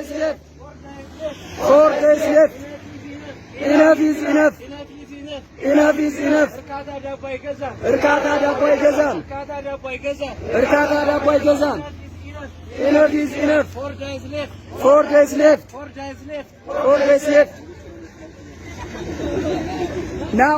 Days left. 4 days left. Enough is enough. Enough is enough. እርካታ ዳቦ አይገዛም። እርካታ ዳቦ አይገዛም። Enough is enough. 4 days left. 4 days left. Now.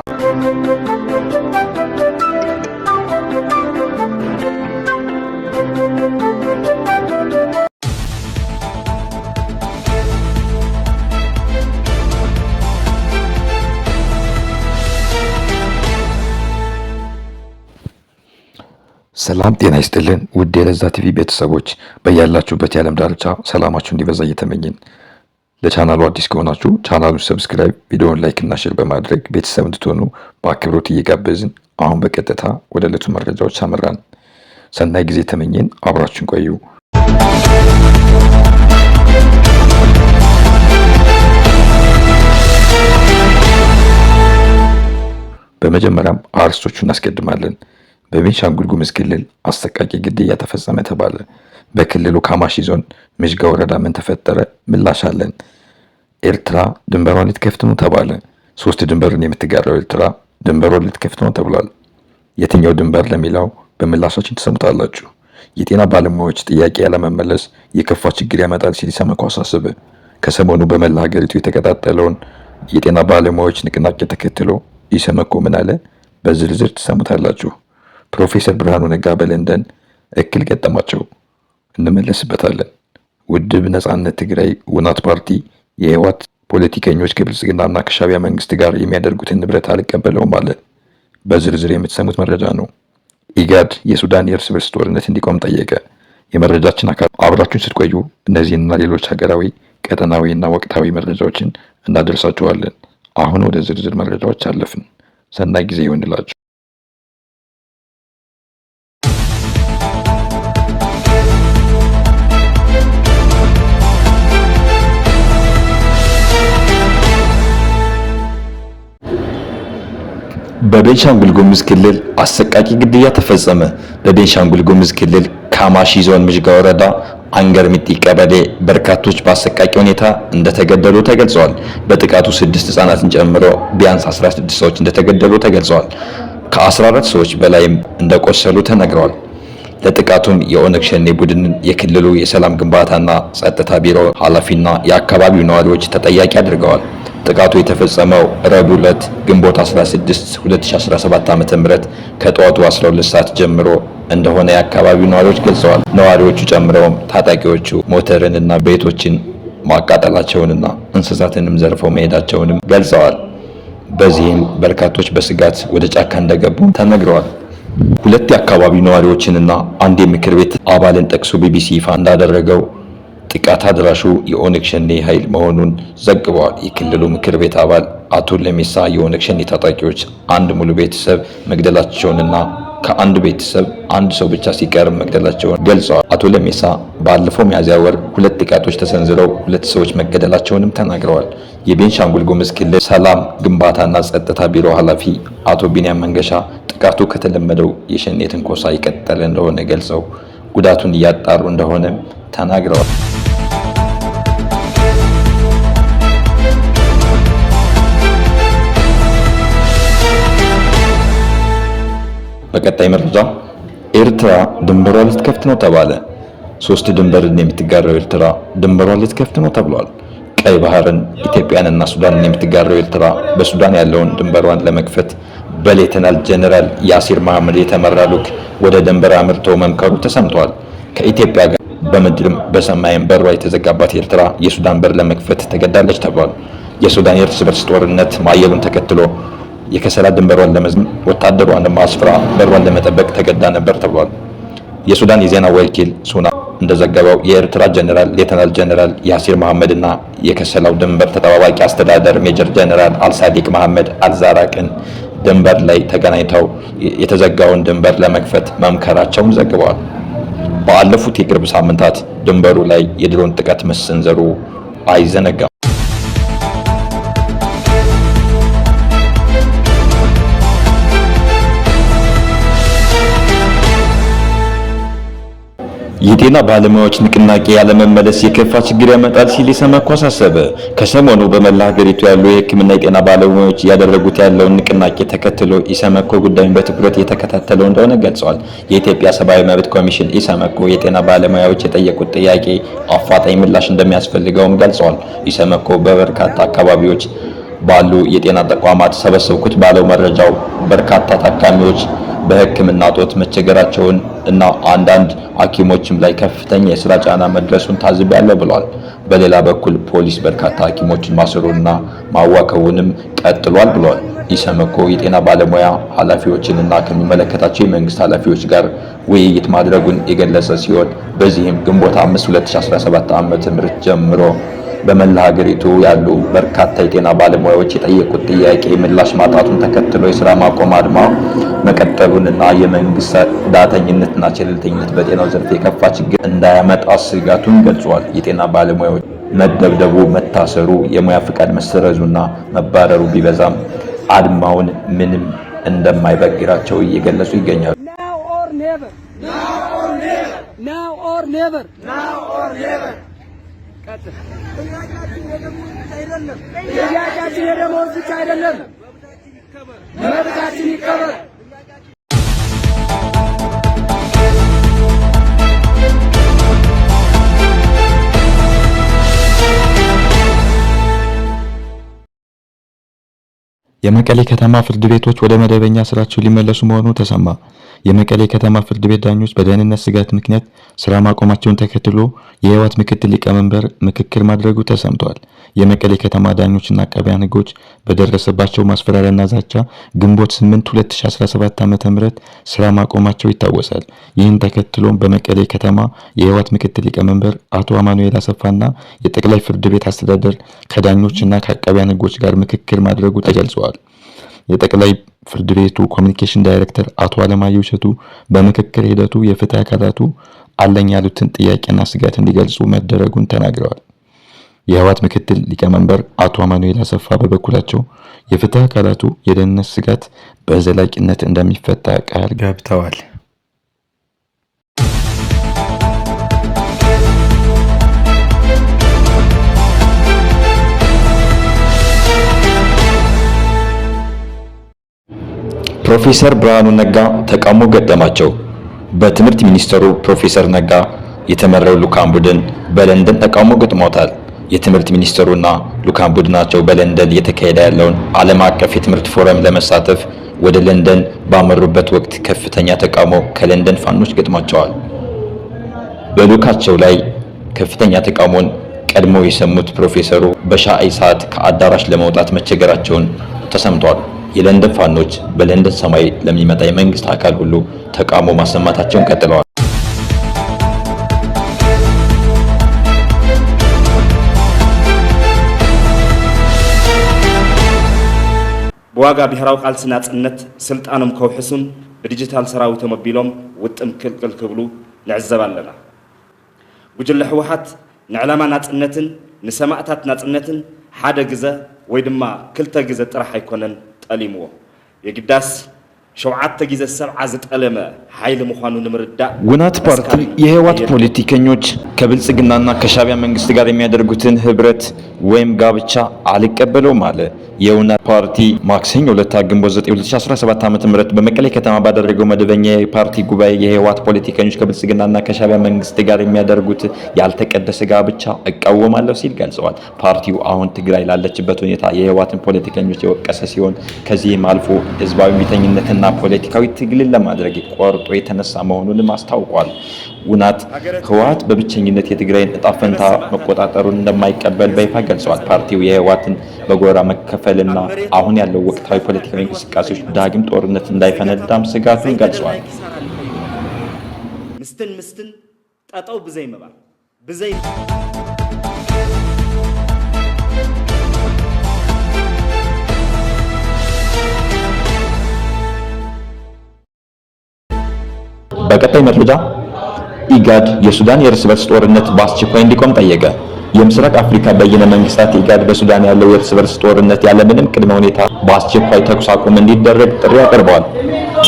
ሰላም ጤና ይስጥልን ውድ የለዛ ቲቪ ቤተሰቦች፣ በያላችሁበት የዓለም ዳርቻ ሰላማችሁ እንዲበዛ እየተመኘን፣ ለቻናሉ አዲስ ከሆናችሁ ቻናሉን subscribe፣ ቪዲዮውን like እና share በማድረግ ቤተሰብ እንድትሆኑ በአክብሮት እየጋበዝን አሁን በቀጥታ ወደ ዕለቱ መረጃዎች አመራን። ሰናይ ጊዜ ተመኘን። አብራችሁን ቆዩ። በመጀመሪያም አርዕስቶቹን እናስቀድማለን። በቤንሻንጉል ጉሙዝ ክልል አሰቃቂ ግድያ ተፈጸመ ተባለ። በክልሉ ካማሺ ዞን ምዥጋ ወረዳ ምን ተፈጠረ? ምላሽ አለን። ኤርትራ ድንበሯን ልትከፍት ነው ተባለ። ሶስት ድንበርን የምትጋራው ኤርትራ ድንበሯን ልትከፍት ነው ተብሏል። የትኛው ድንበር ለሚለው በምላሻችን ትሰሙታላችሁ። የጤና ባለሙያዎች ጥያቄ ያለመመለስ የከፋ ችግር ያመጣል ሲል ኢሰመኮ አሳሰበ። ከሰሞኑ በመላ ሀገሪቱ የተቀጣጠለውን የጤና ባለሙያዎች ንቅናቄ ተከትሎ ኢሰመኮ ምን አለ? በዝርዝር ትሰሙታላችሁ። ፕሮፌሰር ብርሃኑ ነጋ በለንደን እክል ገጠማቸው። እንመለስበታለን። ውድብ ነጻነት ትግራይ ውናት ፓርቲ የህወሓት ፖለቲከኞች ከብልጽግናና ከሻዕቢያ መንግስት ጋር የሚያደርጉትን ንብረት አልቀበለውም አለ። በዝርዝር የምትሰሙት መረጃ ነው። ኢጋድ የሱዳን የእርስ በርስ ጦርነት እንዲቆም ጠየቀ። የመረጃችን አካል አብራችሁን ስትቆዩ እነዚህንና ሌሎች ሀገራዊ፣ ቀጠናዊና ወቅታዊ መረጃዎችን እናደርሳችኋለን። አሁን ወደ ዝርዝር መረጃዎች አለፍን። ሰናይ ጊዜ ይሆንላችሁ። በቤንሻንጉል ጉሙዝ ክልል አሰቃቂ ግድያ ተፈጸመ። በቤንሻንጉል ጉሙዝ ክልል ካማሺ ዞን ምዥጋ ወረዳ አንገር ሚጢ ቀበሌ በርካቶች በአሰቃቂ ሁኔታ እንደተገደሉ ተገልጸዋል። በጥቃቱ ስድስት ህጻናትን ጨምሮ ቢያንስ 16 ሰዎች እንደተገደሉ ተገልጸዋል። ከ14 ሰዎች በላይም እንደቆሰሉ ተነግረዋል። ለጥቃቱም የኦነግ ሸኔ ቡድንን የክልሉ የሰላም ግንባታና ጸጥታ ቢሮ ኃላፊና የአካባቢው ነዋሪዎች ተጠያቂ አድርገዋል። ጥቃቱ የተፈጸመው ረቡዕ ዕለት ግንቦት 16 2017 ዓ.ም ከጠዋቱ 12 ሰዓት ጀምሮ እንደሆነ የአካባቢው ነዋሪዎች ገልጸዋል። ነዋሪዎቹ ጨምረውም ታጣቂዎቹ ሞተርንና ቤቶችን ማቃጠላቸውንና እንስሳትንም ዘርፈው መሄዳቸውንም ገልጸዋል። በዚህም በርካቶች በስጋት ወደ ጫካ እንደገቡ ተነግረዋል። ሁለት የአካባቢው ነዋሪዎችንና አንድ የምክር ቤት አባልን ጠቅሶ ቢቢሲ ይፋ እንዳደረገው ጥቃት አድራሹ የኦነግ ሸኔ ኃይል መሆኑን ዘግበዋል። የክልሉ ምክር ቤት አባል አቶ ለሜሳ የኦነግ ሸኔ ታጣቂዎች አንድ ሙሉ ቤተሰብ መግደላቸውንና ከአንድ ቤተሰብ አንድ ሰው ብቻ ሲቀር መግደላቸውን ገልጸዋል። አቶ ለሜሳ ባለፈው ሚያዝያ ወር ሁለት ጥቃቶች ተሰንዝረው ሁለት ሰዎች መገደላቸውንም ተናግረዋል። የቤንሻንጉል ጉሙዝ ክልል ሰላም ግንባታና ጸጥታ ቢሮ ኃላፊ አቶ ቢንያም መንገሻ ጥቃቱ ከተለመደው የሸኔ ትንኮሳ የቀጠለ እንደሆነ ገልጸው ጉዳቱን እያጣሩ እንደሆነ ተናግረዋል። በቀጣይ መረጃ ኤርትራ ድንበሯ ልትከፍት ነው ተባለ። ሶስት ድንበርን የምትጋራው ኤርትራ ድንበሯን ልትከፍት ነው ተብሏል። ቀይ ባህርን፣ ኢትዮጵያንና ሱዳንን የምትጋራው ኤርትራ በሱዳን ያለውን ድንበሯን ለመክፈት በሌተናል ጀነራል ያሲር መሐመድ የተመራ ልዑክ ወደ ድንበር አምርቶ መምከሩ ተሰምቷል። ከኢትዮጵያ ጋር በምድርም በሰማይም በሯ የተዘጋባት ኤርትራ የሱዳን በር ለመክፈት ተገዳለች ተብሏል። የሱዳን የእርስ በርስ ጦርነት ማየሉን ተከትሎ የከሰላ ድንበሯን ለመዝም ወታደሯን አስፍራ በሯን ለመጠበቅ ተገዳ ነበር ተብሏል። የሱዳን የዜና ወኪል ሱና እንደዘገበው የኤርትራ ጀነራል ሌተናል ጀነራል ያሲር መሐመድ እና የከሰላው ድንበር ተጠባባቂ አስተዳደር ሜጀር ጀነራል አልሳዲቅ መሐመድ አልዛራቅን ድንበር ላይ ተገናኝተው የተዘጋውን ድንበር ለመክፈት መምከራቸውን ዘግበዋል። ባለፉት የቅርብ ሳምንታት ድንበሩ ላይ የድሮን ጥቃት መሰንዘሩ አይዘነጋም። የጤና ባለሙያዎች ንቅናቄ ያለመመለስ የከፋ ችግር ያመጣል ሲል ኢሰመኮ አሳሰበ። ከሰሞኑ በመላ ሀገሪቱ ያሉ የሕክምና የጤና ባለሙያዎች እያደረጉት ያለውን ንቅናቄ ተከትሎ ኢሰመኮ ጉዳዩን በትኩረት እየተከታተለው እንደሆነ ገልጸዋል። የኢትዮጵያ ሰብአዊ መብት ኮሚሽን ኢሰመኮ የጤና ባለሙያዎች የጠየቁት ጥያቄ አፋጣኝ ምላሽ እንደሚያስፈልገውም ገልጸዋል። ኢሰመኮ በበርካታ አካባቢዎች ባሉ የጤና ተቋማት ሰበሰብኩት ባለው መረጃው በርካታ ታካሚዎች በሕክምና እጦት መቸገራቸውን እና አንዳንድ ሐኪሞችም ላይ ከፍተኛ የስራ ጫና መድረሱን ታዝቤያለሁ ብሏል። በሌላ በኩል ፖሊስ በርካታ ሐኪሞችን ማሰሩንና ማዋከቡንም ቀጥሏል ብሏል። ኢሰመኮ የጤና ባለሙያ ኃላፊዎችን እና ከሚመለከታቸው የመንግስት ኃላፊዎች ጋር ውይይት ማድረጉን የገለጸ ሲሆን በዚህም ግንቦት 5 2017 ዓ.ም ጀምሮ በመላ ሀገሪቱ ያሉ በርካታ የጤና ባለሙያዎች የጠየቁት ጥያቄ ምላሽ ማጣቱን ተከትሎ የስራ ማቆም አድማ መቀጠሉንና የመንግስት ዳተኝነትና ቸልተኝነት በጤናው ዘርፍ የከፋ ችግር እንዳያመጣ ስጋቱን ገልጿል። የጤና ባለሙያዎች መደብደቡ፣ መታሰሩ፣ የሙያ ፍቃድ መሰረዙና መባረሩ ቢበዛም አድማውን ምንም እንደማይበግራቸው እየገለጹ ይገኛሉ። Now or never. Now or never. Now or never. Now or never. ጥያቄያችን የደመወዝ ብቻ አይደለም፣ መብታችን ይከበር። የመቀሌ ከተማ ፍርድ ቤቶች ወደ መደበኛ ስራቸው ሊመለሱ መሆኑ ተሰማ። የመቀሌ ከተማ ፍርድ ቤት ዳኞች በደህንነት ስጋት ምክንያት ስራ ማቆማቸውን ተከትሎ የህወሓት ምክትል ሊቀመንበር ምክክር ማድረጉ ተሰምቷል። የመቀሌ ከተማ ዳኞችና አቃቢያን ሕጎች በደረሰባቸው ማስፈራሪያና ዛቻ ግንቦት 8 2017 ዓ.ም ስራ ማቆማቸው ይታወሳል። ይህን ተከትሎም በመቀሌ ከተማ የህወሓት ምክትል ሊቀመንበር አቶ አማኑኤል አሰፋና የጠቅላይ ፍርድ ቤት አስተዳደር ከዳኞችና ከአቃቢያን ሕጎች ጋር ምክክር ማድረጉ ተገልጿል። የጠቅላይ ፍርድ ቤቱ ኮሚኒኬሽን ዳይሬክተር አቶ አለማየሁ እሸቱ በምክክር ሂደቱ የፍትህ አካላቱ አለኝ ያሉትን ጥያቄና ስጋት እንዲገልጹ መደረጉን ተናግረዋል። የህወሓት ምክትል ሊቀመንበር አቶ አማኑኤል አሰፋ በበኩላቸው የፍትህ አካላቱ የደህንነት ስጋት በዘላቂነት እንደሚፈታ ቃል ገብተዋል። ፕሮፌሰር ብርሃኑ ነጋ ተቃውሞ ገጠማቸው። በትምህርት ሚኒስትሩ ፕሮፌሰር ነጋ የተመራው ልዑካን ቡድን በለንደን ተቃውሞ ገጥሞታል። የትምህርት ሚኒስትሩና ልዑካን ቡድናቸው በለንደን እየተካሄደ ያለውን ዓለም አቀፍ የትምህርት ፎረም ለመሳተፍ ወደ ለንደን ባመሩበት ወቅት ከፍተኛ ተቃውሞ ከለንደን ፋኖች ገጥሟቸዋል። በልዑካቸው ላይ ከፍተኛ ተቃውሞን ቀድሞ የሰሙት ፕሮፌሰሩ በሻይ ሰዓት ከአዳራሽ ለመውጣት መቸገራቸውን ተሰምቷል። የለንደን ፋኖች በለንደን ሰማይ ለሚመጣ የመንግስት አካል ሁሉ ተቃውሞ ማሰማታቸውን ቀጥለዋል። ብዋጋ ብሔራዊ ቃልሲ ናጽነት ስልጣኖም ከውሕሱን ብዲጂታል ሰራዊቶም ኣቢሎም ውጥም ክልቅል ክብሉ ንዕዘብ ኣለና። ጉጅለ ህወሓት ንዕላማ ናጽነትን ንሰማእታት ናጽነትን ሓደ ግዘ ወይ ድማ ክልተ ግዘ ጥራሕ ኣይኮነን ጠሊምዎ፣ የግዳስ 7 ግዜ 70 ዝጠለመ ሓይሊ ምዃኑ ንምርዳእ ውናት ፓርቲ የህወሓት ፖለቲከኞች ከብልጽግናና ከሻዕቢያ መንግስት ጋር የሚያደርጉትን ህብረት ወይም ጋብቻ አልቀበለውም አለ። የውናት ፓርቲ ማክሰኞ ዕለት ግንቦት 9 2017 ዓ.ም በመቀሌ ከተማ ባደረገው መደበኛ የፓርቲ ጉባኤ የህወሓት ፖለቲከኞች ከብልጽግናና ከሻዕቢያ መንግስት ጋር የሚያደርጉት ያልተቀደሰ ጋብቻ እቃወማለሁ ሲል ገልጸዋል። ፓርቲው አሁን ትግራይ ላለችበት ሁኔታ የህወሓትን ፖለቲከኞች የወቀሰ ሲሆን ከዚህም አልፎ ህዝባዊ እምቢተኝነትና ፖለቲካዊ ትግልን ለማድረግ ቆርጦ የተነሳ መሆኑንም አስታውቋል። ውናት ህወሓት በብቸኝነት የትግራይን እጣ ፈንታ መቆጣጠሩን እንደማይቀበል በይፋ ገልጸዋል። ፓርቲው የህወሓትን በጎራ መከፈልና አሁን ያለው ወቅታዊ ፖለቲካዊ እንቅስቃሴዎች ዳግም ጦርነት እንዳይፈነዳም ስጋቱን ገልጸዋል። ምስትን ምስትን ጠጠው ብዘይ ምባል ብዘይ በቀጣይ መረጃ ኢጋድ የሱዳን የእርስ በርስ ጦርነት በአስቸኳይ እንዲቆም ጠየቀ። የምስራቅ አፍሪካ በይነ መንግስታት ኢጋድ በሱዳን ያለው የእርስ በርስ ጦርነት ያለምንም ቅድመ ሁኔታ በአስቸኳይ ተኩስ አቁም እንዲደረግ ጥሪ አቅርበዋል።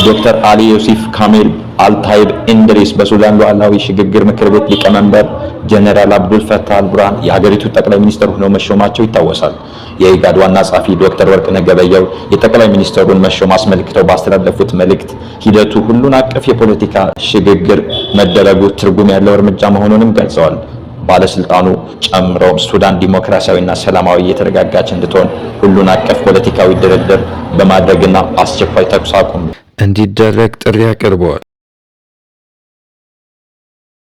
ዶክተር አሊ ዮሲፍ ካሜል አልታይብ ኢንድሪስ በሱዳን ሉዓላዊ ሽግግር ምክር ቤት ሊቀመንበር ጀነራል አብዱል ፈታህ አልቡርሃን የሀገሪቱ ጠቅላይ ሚኒስትር ሆነው መሾማቸው ይታወሳል። የኢጋድ ዋና ጸሐፊ ዶክተር ወርቅነህ ገበየሁ የጠቅላይ ሚኒስትሩን መሾም አስመልክተው ባስተላለፉት መልእክት ሂደቱ ሁሉን አቀፍ የፖለቲካ ሽግግር መደረጉ ትርጉም ያለው እርምጃ መሆኑንም ገልጸዋል። ባለስልጣኑ ጨምረውም ሱዳን ዲሞክራሲያዊና ሰላማዊ የተረጋጋች እንድትሆን ሁሉን አቀፍ ፖለቲካዊ ድርድር በማድረግና አስቸኳይ ተኩስ አቁም እንዲደረግ ጥሪ አቅርበዋል።